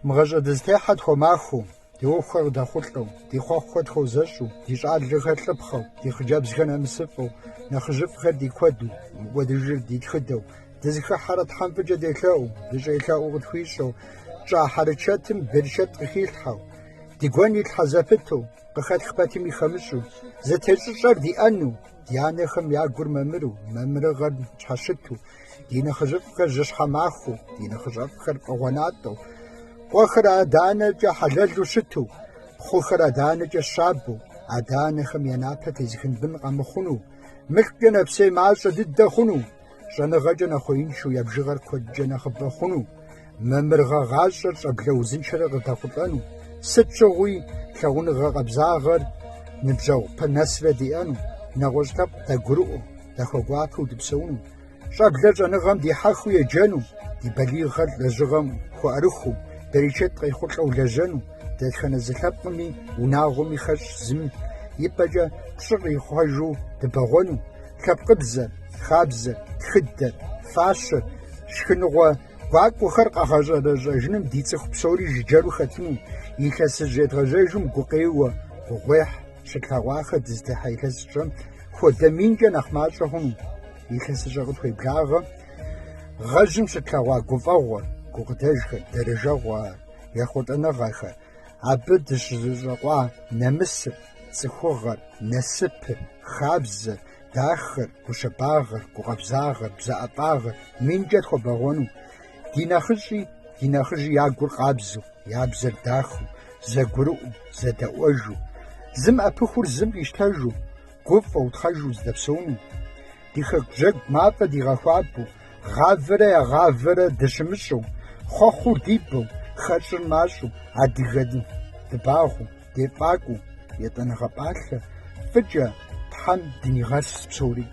Мы гъэщӏэ дызытехьэр тхуэмахуэу, ди ӏуэхухэр къыдэхъулӏэу, ди хъуэхъухэр тхуэузэщӏу, ди щӏалэхэр лӏыпхъэу, ди хъыджэбзхэр нэмысыфӏэу, нэхъыжьыфӏхэр ди куэду, мыкӏуэдыжыр ди тхыдэу, дызыхыхьэрэ Тхьэм фӏыкӏэ делъэӏуу, дыщӏелъэӏуу къытхуищӏэу, тщӏа хьэрычэтым берычэт къыхилъхьэу, ди гуэн итлъхьэ зэпыту, къыхэтх пэтми хэмыщӏу, зытещӏыщӏэр диӏэну, ди анэхэм я гур мамыру, мамырыгъэр тщхьэщыту, Ди нэхъыжьыфӏхэр жьыщхьэ махуэу, ди нэхъыщӏэфӏхэр фӏыгъуэ натӏэу, къуэхэр адэ-анэкӏэ хьэлэлу щыту, пхъухэр адэ-анэкӏэ щабэу, адэ-анэхэм я напэ тезыхын бын къэмыхъуну, мылъкукӏэ нэпсей мащӏэ дыдэ хъуну, щӏэныгъэкӏэ нэхъуеиншэу я бжыгъэр куэдкӏэ нэхъыбэ хъуну, мамырыгъэ гъащӏэр щӏэблэ узыншэрэ къыдэхъулӏэну, сыт щыгъуи лъагъуныгъэ къабзагъэр ныбжьэгъу нэсрэ диӏэну, нэгъуэщӏ лъэпкъ дагурыӏуэу, дахуэгуапэу дыпсэуну, щӏэблэр щӏэныгъэм дихьэхыу еджэну, ди балигъхэр лэжьыгъэм хуэӏэрыхуэу, берычэт къехъулӏэу лэжьэну, дэтхэнэ зы лъэпкъми унагъуэми хэщӏ зым и пӏэкӏэ пщӏы къихъуэжу дыбэгъуэну, лъэпкъыбзэр, хабзэр, тхыдэр, фащэр, шхыныгъуэ гуакӏуэхэр къэгъэщӏэрэщӏэжыным ди цӏыху псори жыджэру хэтыну, илъэсыжь едгъэжьэжым гукъеуэ, гугъуехь щытлъэгъуахэр дызытехьэ илъэсыщӏэм хуэдэ минкӏэ нэхъ мащӏэ хъуну, илъэсыщӏэ къытхуеблагъэ гъэжьым щытлъэгъуа гуфӏэгъуэр, гукъыдэжхэр, дэрэжэгъуэр, ехъулӏэныгъэхэр, абы дыщызэщӏэкъуа нэмысыр, цӏыхугъэр, насыпыр, хабзэр, дахэр, гущабагъэр, гукъабзагъэр, бзэ ӏэфӏагъэр минкӏэ тхуэбэгъуэну, ди нэхъыщӏи ди нэхъыжьи я гур къабзэу, я бзэр дахэу, зэгурыӏуэу, зэдэӏуэжу, зым ӏэпыхур зым къищтэжу, гуфӏэу, тхъэжу зэдэпсэуну. Ди хэку жьэгу мафӏэ дигъэхуабэу, гъавэрэ ягъавэрэ дыщымыщӏэу, хъуэхъур ди бэу, хэщӏыр мащӏэу, адыгэ дыбагъуэу, дефӏакӏуэу, етӏанэгъэ пӏалъэ фӏыкӏэ Тхьэм дынигъэс псори.